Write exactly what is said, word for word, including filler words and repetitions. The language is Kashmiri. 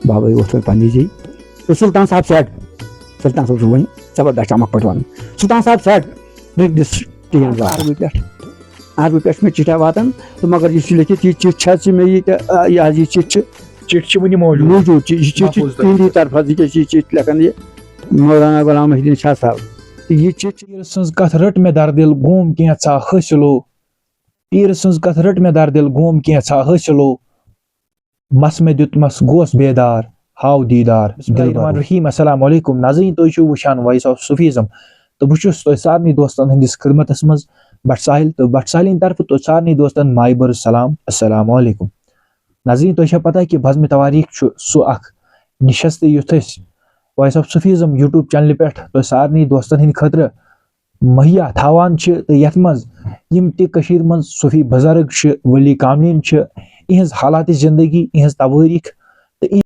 بابا ووت وۄنۍ پننہِ جایہِ۔ تہٕ سلطان صاحب سیٹ، سلطان صٲب چھُ وۄنۍ زبردست چمک پٲٹھۍ ونان۔ سلطان صاحب سیٹ، مےٚ دِس ٹیٖن زٕ۔ عربہٕ پٮ۪ٹھ، عربہٕ پٮ۪ٹھ چھِ مےٚ چِٹھا واتان، تہٕ مگر یُس یہِ لیٚکھِتھ، یہِ چِٹھۍ چھا ژٕ مےٚ یہِ تہٕ، آ، یہِ حظ یہِ چِٹھۍ چھِ چِٹھۍ چھِ وٕنہِ موجود۔ موجود چھِ، یہِ چِٹھۍ چھِ محفوظ تہٕ۔ تِہنٛدی طرفہٕ، یہِ کیٛاہ چھِ یہِ چِٹھۍ لیکھان یہِ مولانا غلام محی الدین شاہ صاحب۔ تہٕ یہِ چِٹھۍ چھِ پیٖر سٕنٛز کتھ رٔٹ مےٚ دردِل، گوم کینٛژھا حٲصِلو۔ پیٖر سٕنٛز کتھ رٔٹ مےٚ دردِل، گوم کینٛژھا حٲصِلو۔ مس مےٚ دیُتمس گوس بیدار، ہاو دیدار۔ بسم اللہ الرحمن الرحیم۔ السلام علیکم ناظرین، تُہۍ چھِو وٕچھان Voice of Sufism۔ تہٕ بہٕ چھُس تۄہہِ سارنٕے دوستن ہٕنٛدِس خدمتس منٛز بٹ ساحل، تہٕ بٹ ساحلٕنۍ طرفہٕ تۄہہِ سارنٕے دوستن مایہِ بٔرٕژ سلام۔ السلام علیکم۔ ناظرین، تۄہہِ چھا پتہ کہِ بزمِ تواریخ چھُ سُہ اکھ نشست، یُتھ أسۍ Voice of Sufism YouTube چینلہِ پٮ۪ٹھ تۄہہِ سارنٕے دوستن ہٕنٛدِ خٲطرٕ مہیا تھاوان چھِ، تہٕ یتھ منٛز یِم تہِ کٔشیٖرِ منٛز صوفی بزرگ چھِ، ولی کاملین چھِ، یِہنٛز حالات زندگی، یِہنٛز توٲریٖخ،